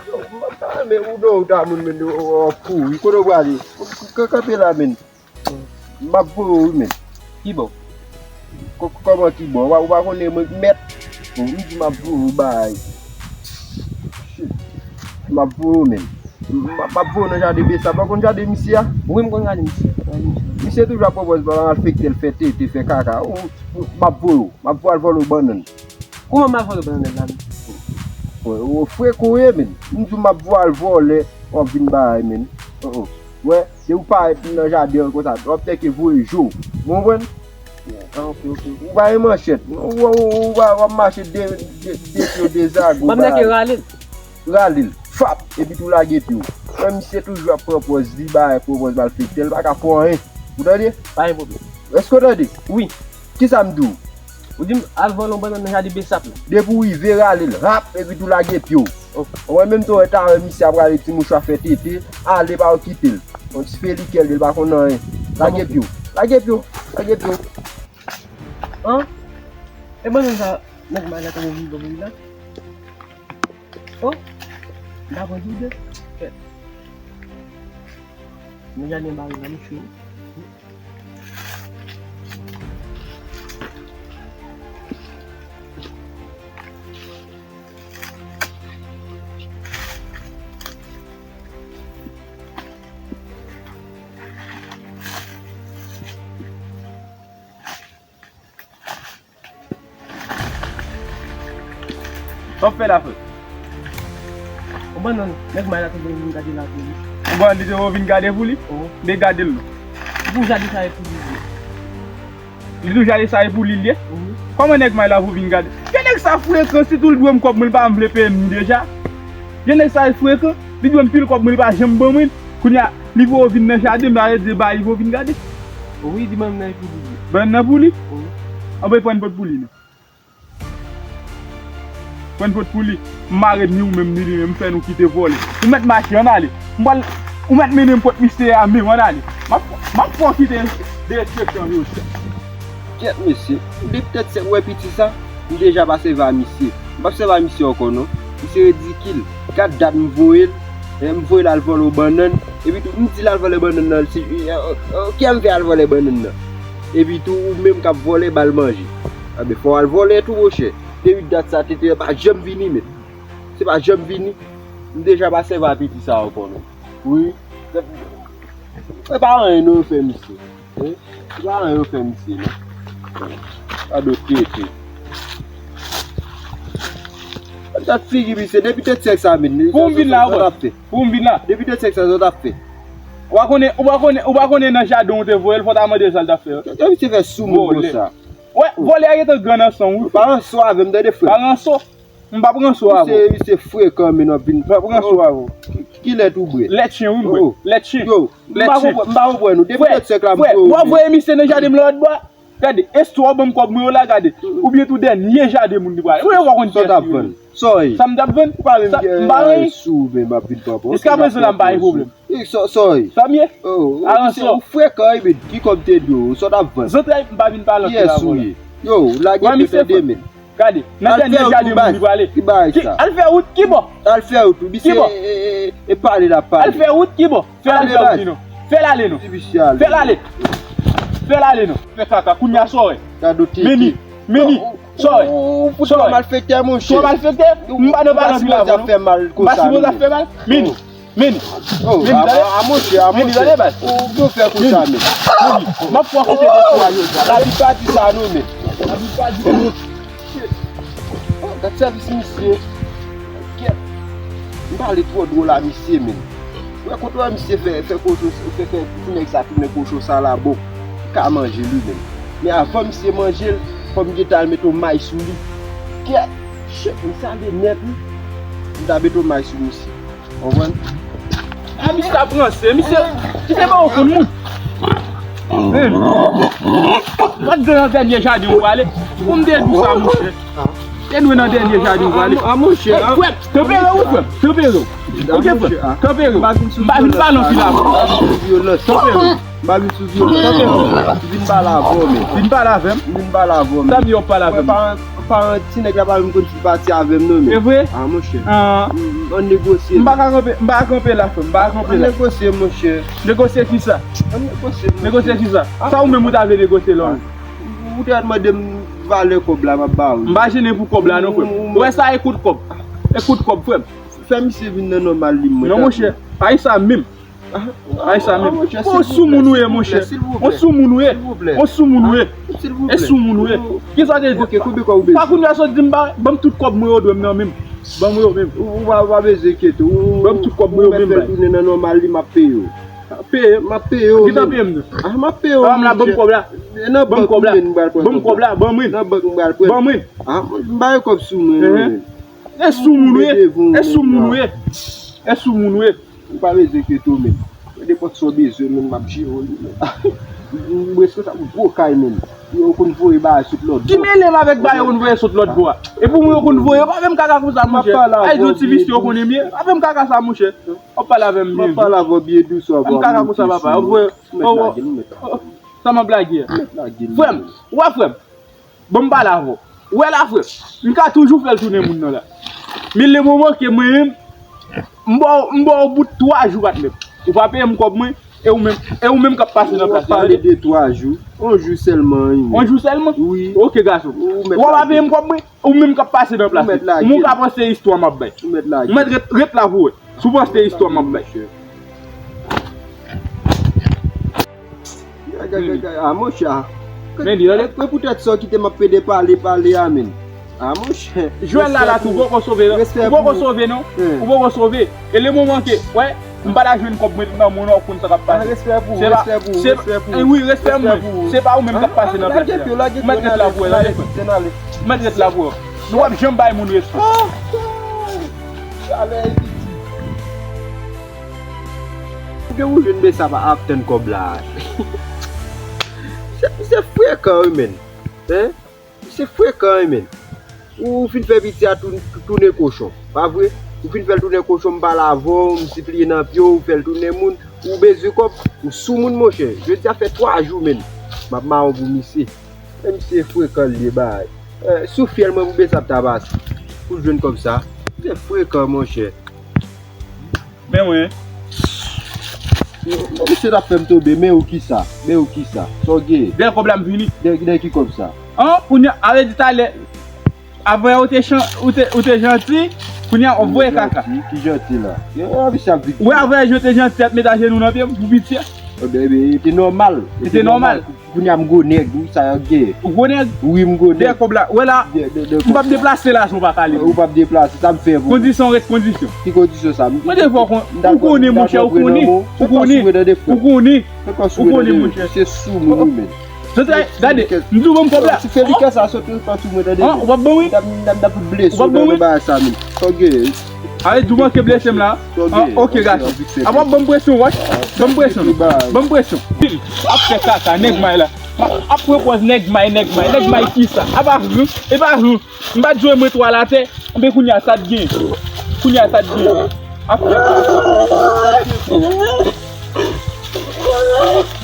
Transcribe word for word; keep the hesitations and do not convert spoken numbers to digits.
Yo, m pa renmen ou non, ou ta moun, men w ap kouri. Kote w prale? K-, k-, kanpe la, men. M ap voye w, men. Ki bò? K-, kòman ki bò? Ou pa, ou pa konnen mwen mèt? Bon, m di m ap voye w, bay. Shit. M ap voye w, men. M ap, m ap voye w nan jaden besap. Ou konn jaden misye a? Wi, m konn jaden misye. Misye toujou ap pran pòz malfektè, l fè tete, fè kaka. Ou, ou, m ap voye w. M ap voye w al vòlè w bannann. Kòman m al vòlè bannann la, misye? Ou, ou frekan w ye, men. M di w m ap voye w al vòlè, w ap vin bay, men. Oh, oh. Wè, depi w parèt nan jaden an konsa, w ap tèke voye je w. Ou konprann? Ah, ok, ok, ok. Ou pa gen manchèt. Ou, ou, ou, ou pa, w ap mache de, de, de pye w, de zago. M ap tèke rale l. Rale l. Fap! Epi tou lage pye w. Wè, misye toujou ap pran pòz li, bay, pran pòz malfektè, l pa ka fè anyen. Ou tande? Pa gen pwoblèm. Èske w tande? Wi. Kisa m di w? Ou di m al vòlè yon bannann nan jaden besap la. Depi w rive, rale l, rap, epi tou lage pye w. Ok. Ou wè menm tou, wè talè misye ap rale ti mouchwa fè tete, ale pa okipe l. Yon ti pelikèl li, l pa konn anyen. Lage pye w, lage pye w, lage pye w. An? E bannann sa, nèg malè kòman vin ban mwen la? Oh, m ta pran tou de. Men jaden ba yo la, m cho. Sa w ap fè la, frè? Yon bannann, nèg may la te vin gade la pou li. Yon bannann li te vin gade pou li? Oh. Men gade l non. Pou jaden sa e pou li. Li di w jaden sa e pou li l ye? Mhm. Kòman nèg may la pou vin gade? Gen nèg sa frekan, sitou l dwe m kòb mwen, li pa janm vle peye m deja. Gen nèg sa frekan, li dwe m pil kòb mwen, li pa janm ban mwen. Kounye a, li voye w vin nan jaden m, sa vle di se ba li pou w vin gade. Wi, di bannann nan e pou li. Bannann nan pou li? Wi. Anben pran pot pou li non. Pran pot pou li. M mare ni ou menm ni li menm, m fè nou kite vòlè. Ou mèt mache, ann ale. M pral, ou mèt mennen m kot misye a, menm, ann ale. M ap, m ap fè w kite derespeksyon yo. Kyèt mesye, depi tèt sèk wè piti sa, m deja pa sèvi a misye. M p ap sèvi a misye ankò non. Misye ridikil. Gad dat m voye l, e, m voye l al vòlè yon bannann. Epi tou, m di l al vòlè bannann nan, se, e, e, e, kiyès m fè al vòlè bannann nan? Epi tou, ou menm k ap vòlè ba l manje. Anben, fò w al vòlè tou, monchè. Depi dat sa, tete pa janm vini, men. Se pa janm vini. M deja pa sèvi a piti sa ankò non. Wi. Se pa anyen non yo fè misye. Wi. Se pa anyen yo fè misye non. Gade tete. Gad figi misye, depi tèt sèk sa, men. Pou m vin la, sa w t ap fè? Pou m vin la. Depi tèt sèk sa, sa w t ap fè? Ou pa konnen, ou pa konnen, ou pa konnen nan jaden w te voye l, fò w ta mande l sa l t ap fè. Misye fè sou moun konsa. Wè, vòlè a gentan gran nan san w, wi. Pa ranse w avè m, tande, frè. Pa ranse w. M p ap ranse w avè w. Misye, misye frekan, men w ap vin. M p ap ranse w avè w. Ki, ki lèt ou bwè? Lèt chen, wi, m bwè. Oh. Lèt chen. Yo, m pa konprann, m pa konprann ou. Depi tèt sèk la, m voye w. Frè, w ap voye misye nan jaden m lòtbò a? Gade, estwa w ban m kòb mwen yo la, gade. Oubyen tou dènye jaden moun li prale. Ou wè w konn kiyès li ye. Sa w t ap vann? Sa w ye? Sa m t ap vann? Ou pa menm gen anyen sou ou, men m ap vin pran pòz. Jiskaprezan la, m pa gen pwoblèm. Sa w ye? Aranse w. Ou frekan, wi, men ki kòb te di w, sa w t ap vann? Zantray, m pa vin pale anpil avè w la. Kiyès ou ye? Yo, lage pye tande, men. Gade, nan dènye jaden moun li prale. Ki bagay sa? Al fè wout, ki bò? Al fè wout, wi, misye, e, e, e pale l ap pale. Al fè wout, ki bò? Fè l al fè wout li non. Fè l ale non. Fè l ale. Fè l ale non. Fè kaka, kounye a sa w wè. Meni, meni, sa w wè. Ou, ou, ou twò malfektè, monchè. Twò malfektè? M pa nan pale anpil avè w non. M pa sipoze ap fè mal. Meni. Meni. Oh, meni, a, tande. A, a, monchè, a, meni, monchè. Tande, baz. Ou, ou fè konsa, meni. Meni. M ap fè w koute de fwa yo. Lavi pa di sa, non, men. Lavi pa di sa. Oh, gad sèvis misye. Kèt. M pale twò dwòl a misye, men. Wè, kote wè misye fè, fè kocho, fè, fè ti nèg sa tounen kocho sa la, bon. Ka manje li, men. Men avan misye manje l, fò m gentan al mete yon may sou li. Kèt. Shit, misye ale nèt, wi. M ta mete yon may sou misye. Konprann? A, misye ap ranse, misye, misye pa yon konn moun. Menm. Gad nan dènye jaden w prale. Pou m te di w sa, monchè. Te dwe nan dènye jaden w prale. A, monchè. Frè m, tanpere w, frè m. Tanpere w. Ok, frè m. Tanpere w. M pa vin pale anpil avè w. Tanpere w. M pa vin sou vyolans. Tanpere w. M vin pale avè w, men. Vin pale avè m? M vin pale avè w, men. Sa m ye w ap pale avè m? Paran ti nèg la pa menm konn si pati avè m non, men. E vre? Ah, monchè. Ah. Mm, ann negosye. M pa ka kanpe, m pa ka kanpe la, frè m. M pa ka kanpe la. Ann negosye, monchè. Negosye kisa? Ann negosye, monchè. Negosye kisa? Ah. Sa ou menm ou ta vle negosye la? Ah. Ou te mande m valè kòb la, m ap ba ou. M pa jennen pou kòb la, non, frè m. Ou, ou, ou wè sa, e kout kòb. E kout kòb, frè m. Fè misye vin nan nòmal li, mwen. Non, monchè. Pa sa menm. Ay, sa menm. Ou soumoun ou ye, monchè. Ou soumoun ou ye. Ou soumoun ou ye. E soumoun ou ye. Kisa w te di? Ok, konbyen kòb ou bezwen? Pa kounye a sot di m ba, ban m tout kòb mwen yo dwe m nan men m. Ban m yo menm. Ou pa bezwen enkyete w. Ban m tout kòb mwen yo menm. Ou mèt fè l tounen nan nòmal li, m ap peye w. Peye, m ap peye w. Ki tan peye m nan? Ah, m ap peye w. Ban m la, ban m kòb la. Ban m kòb la. Ban m kòb la, ban mwen. Nan bank m pral pran. Ban mwen. Ah, m ba yo kòb sou mwen, non, men. E soumoun ou ye. E soumoun ou ye. E soumoun ou ye. Ou pa bezwen enkyete w menm. Nenpòt sa w bezwen menm, m ap jere w li menm. M reskonsab gwo kay menm. Yo konn voye bagay sot lòt bò. Ki mele m avèk bagay yo konn voye sot lòt bò a? E pou mwen yo konn voye, yo pa fè m kaka konsa, monchè. Ay, di yon ti visye yo konnen m ye. Pa fè m kaka sa, monchè. W ap pale avè m byen. M ap pale avè w byen dous, w ap. Pa fè m kaka konsa, papa. Yo voye. Ou mèt lage l, ou mèt lage l. Sa m ap lage a? Ou mèt lage l. Frè m, ou wè frè m. Bon, m pale avè w. Ou wè la, frè, m ka toujou fè l tounen moun nan la. Men le moman ke mwen menm, m ba w, m ba w bout twa jou, patnè. Ou pa peye m kòb mwen, e ou menm, e ou menm k ap pase nan plas la. Ou pale de twa jou, yon jou sèlman, wi. Yon jou sèlman? Wi. Ok, gason. Ou mèt lage. Ou pa peye m kòb mwen, ou menm k ap pase nan plas la. Ou mèt lage. Ou ka panse istwa m ap bay. Ou mèt lage. Ou mèt ret, ret la pou wè. Si w panse istwa m ap bay. Gay, gay, gay, gay. Ah, monchè. Men li, tande. E poutèt sa w kite m ap pede pale, pale a, men. Ah, monchè. Jwèl la, la, tou, ou poko sove, non. Ou poko sove, non. Ou poko sove. E le moman ke, wè, m pa ta jwenn kòb mwen nan men w, w konn sa k ap pase. Respè pou ou, respè pou ou, respè pou ou. Wi, respè mwen. Se pa ou menm k ap pase nan plas la. Ou mèt ret la pou wè, tande. Ou mèt ret la pou wè. Nou p ap janm bay moun respè. Chalè e piti. Ou gen ou jwenn, men sa pa ap tann kòb la. Se, se frekan, wi, men. Hein? Se frekan, wi, men. Ou fin fè piti a tou-, tounen kochon, pa vre? Ou fin fè l tounen kochon, m pale avè w, m sipliye nan pye w, ou fè l tounen moun, ou bezwen kòb, ou soumoun, monchè. Jodi a fè twa jou, men. M ap mawon pou misye. Men misye frekan, li ye bagay. Eh, sou fyèl mwen pou bezwen ap tabase. Pou jwenn kòb sa. Se frekan, monchè. Men mwen. Bon, misye t ap fè m tonbe, men ou kisa? Men ou kisa? Sa w gen? Dèyè kòb la m vini. Dèyè, dèyè ki kòb sa? An, kounye a, ale di talè. Avan yè ou te chan-, ou te, ou te janti, kounye a w ap voye kaka. Ki janti la? Yo, misye ap vin. Ou wè avan yè ou te janti, ap met ajenou nan pye m pou piti a. Ebyen, ebyen, e te nòmal. E te nòmal. Kounye a m gwo nèg, wi, sa y ap gen. Ou gwo nèg? Wi, m gwo nèg. Dèyè kòb la, wè la, m p ap deplase la, si w pa kale. Ou p ap deplase, sa m fè pou ou? Kondisyon ret kondisyon. Ki kondisyon sa? Mwen te fè w kon-, ou konnen, monchè, ou konnen. Ou konnen. Ou konnen, monchè. Se sou moun, men. Gade, m di w ban m kòb la. Ti fè li kè sa sot pa sou mwen, tande. Ou p ap ban mwen? M t ap fout blese w nan bagay sa, men. Ok. Ale, di w manke blese m la. Ok, gason. A, w ap ban m presyon, wòch. Ban m presyon. Ban m presyon. Pil. Ap fè kaka, nèg may la. Ap pran pòz nèg may, nèg may, nèg may kisa? A pa jou, e pa jou. M pa t jwe mwen twal atè. Anben kounye a sa t gen. Kounye a sa t gen. Ap fè kaka.